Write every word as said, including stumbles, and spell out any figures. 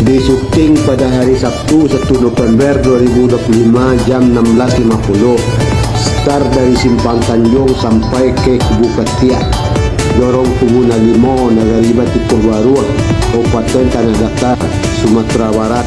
Disyuting pada hari Sabtu, satu November dua ribu dua puluh lima, jam enam belas lima puluh. Start dari Simpang Tanjuang sampai ke Kubu Katiak. Jorong Kubu Nan Limo, Nagari Batikuah Baruah, Kabupaten Tanah Datar, Sumatera Barat.